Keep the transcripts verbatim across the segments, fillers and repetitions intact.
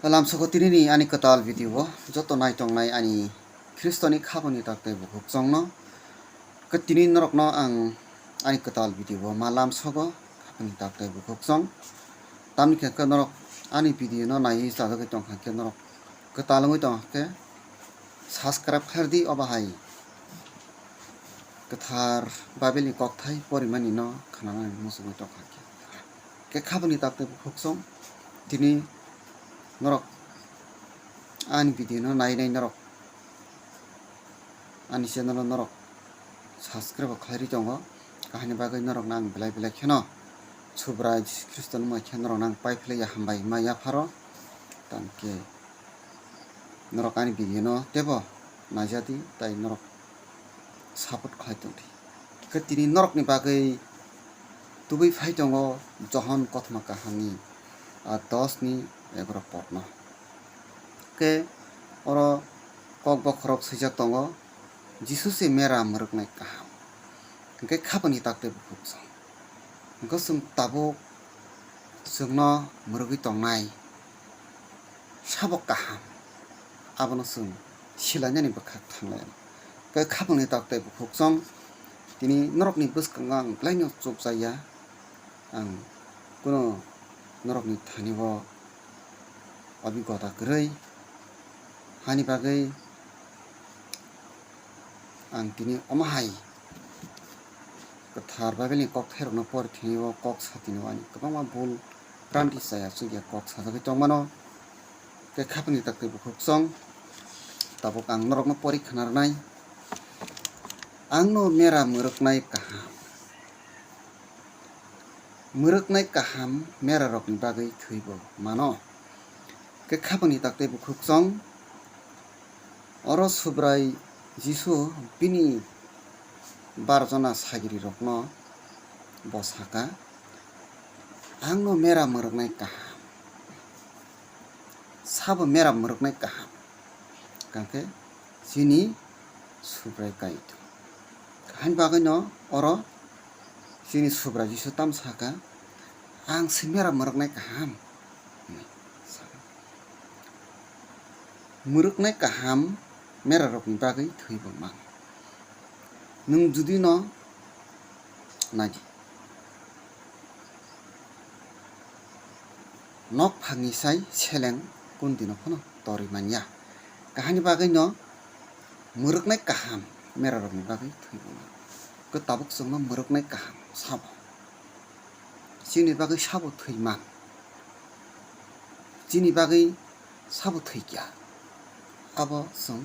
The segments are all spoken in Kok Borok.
Lamsogo tinini ani kwtal video o joto naitongnai ani Khristoni khabangni tak tei bukhuk chongno. Khe tini norokno ang ani kwtal video o ma lamsogo khabangni tak tei bukhuk chong. Tamni khe khe norok ani video no naiwi chajagwi tongkha khe norok kwtal wngwi tongkha khe subscribe khairdi obo hai kwthar Bible ni kokthai porimani no khnanani muchungwi tongkha khe. Khe khabangni tak tei bukhuk chong tini norok ani video no nai nai norok ani channel o norok subscribe khlairwi tongo. Kahini bagwi norokno ang belai belai kheno Subrai Jisu Khristo ni mungwi khe norokno ang pai phlaiya hambai ma yapharo. Tangkhe norok ani video no teibo naijadi tei norok support khlai tongdi. Khe tini norokni bagwi tubui phai tongo Johon kothoma kahamni a dos ni egaroh porno. Khe oro kok bokhorok swijak tongo, Jisu se mera mwrwknai kaham. Hwnkhe khabangni tak tei bukhuk chong. Hwnkhe chwng tabuk chwngno mwrwgwi tongnai sabo kaham, abono chwng silainani bwkhak thanglai. Khe khabangni tak tei bukhuk chong tini norokni bwskango ang belaino chukjaya, ang kuno norokni thani o obigota kwrwi. Hani bagwi ang tini omo hai kwthar Bible ni kokthairokno pori thani o kok sa tini o ani kwbangma bul ranti chaya chukya kok sajagwi tongmano. Khe khabangni tak tei bukhuk chong tabuk ang norokno pori khna rwnai. Angno mera mwrwknai kaham. Mwrwknai kaham merarokni bagwi thwibo mano. Khe khabangni tak tei bukhuk chong oro Subrai Jisu bini bar jona sagrirokno bo saka, "Angno mera mwrwknai kaham." Sabo mera mwrwknai kaham, hwnkhe chini Subrai Kaitor. Haini bagwino oro chini Subrai Jisu tamo saka, "Ang se mera mwrwknai kaham," hwnwi saka. Mwrwknai kaham merarokni bagwi thwibo man. Nwng judino naidi. Nok phangni sai seleng kundino phano torwi manya. Kahani bagwino mwrwknai kaham merarokni bagwi thwibo man. Khe tabuk chwngno mwrwknai kaham sabo. Chini bagwi sabo thwi man. Chini bagwi sabo thwi kya. Abo chwng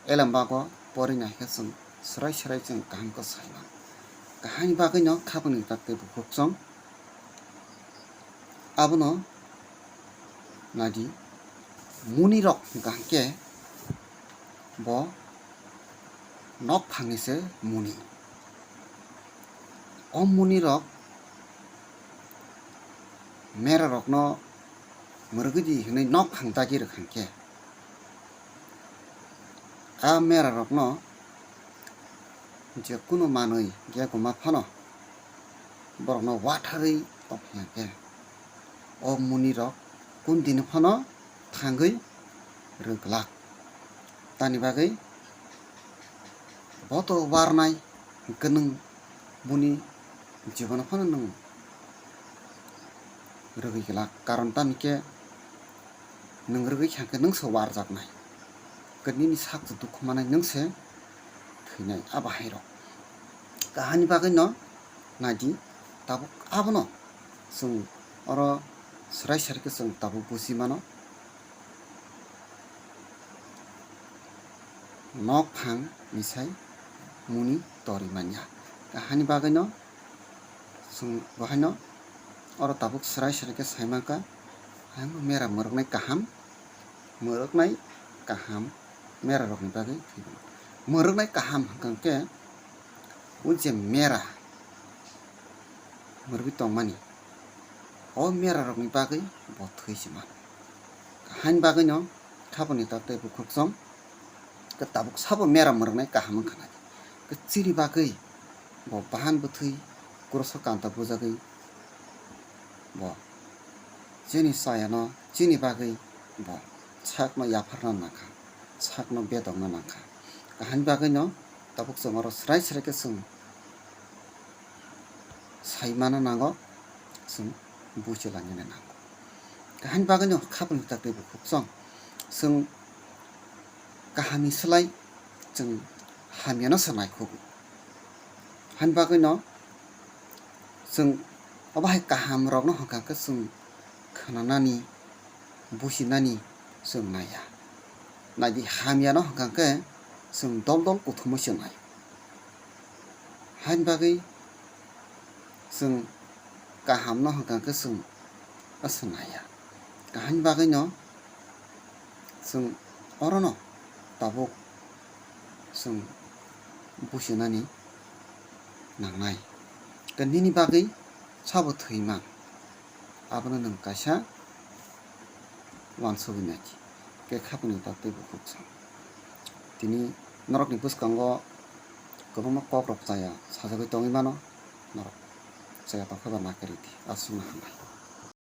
elembago pori naikhe chwng swrai swrai chwng kaham khe sai man. Kahani bagwino khabangni tak tei bukhuk chwng. Abono naidi, munirok hwnkha hwnkhe bo nok phangni se muni. O munirok merarokno mwrwgwi di hwnwi nok phang dagi rwkha hwnkhe, a merarokno je kunu manwi yaguma phano borokno watharwi tongphia khe, o munirok kundini phano thangwi rwglak. Tani bagwi boto warnai hwnkhe nwng buni jibono phano nwng rwgwi glak, karon tamo khe nwng rwgwi kha khe nwng se warjaknai, khe nini sak dukhu manai nwng se thwinai, a bahairok. Kahani bagwino naidi, tabuk abono chwng oro swrai swrai khe chwng tabuk buji mano. Nok phang ni sai muni tori manya. Kahani bagwino chwng bohaino oro tabuk swrai swrai khe sai mankha, ang mera mwrwknai kaham, mwrwknai kaham mera rokni bagwi thwibo. Mwrwknai kaham hwnkha khe o je mera mwrwgwi tongmani, o mera rokni bagwi bo thwi se mano. Haini bagwino khaboni tak tei bukhuk chwng khe tabuk sabo mera mwrwknai kaham wngkha nai. Khe chini bagwi bo bahan bwthwi kroso kanta bujagwi bo chini chayano chini bagwi bo sakno yapharna nangkha, sakno bedokna nangkha. Kaham bagwino tabuk chwng oro srai srai khe chwng sai mana nango, chwng buchi lainani nango. Kaham bagwino khapang tak tei bukhuk chwng, chwng kahamni slai chwng hamyano se naikhugo. Hani bagwino chwng obo hai kahamrokno hwnkha khe chwng khwnanani, buchinani chwng naiya. Naidi hamyano hwnkha khe chwng dol dol kuthumwi se nai. Hani bagwi chwng kahamno hwnkha khe chwng aswk naiya. Kaham bagwino chwng orono tabuk chwng buchinani nangnai. Tei nini bagwi sabo thwi man, abono nwng kaisa uansugwi nai khe khapangni tak tei bukhuk chwng. Tini norokni bwskango kwbangma kokrok chaya sajagwi tongwi mano, norok chaya tongkhe ba nakaridi, aswkno hambai.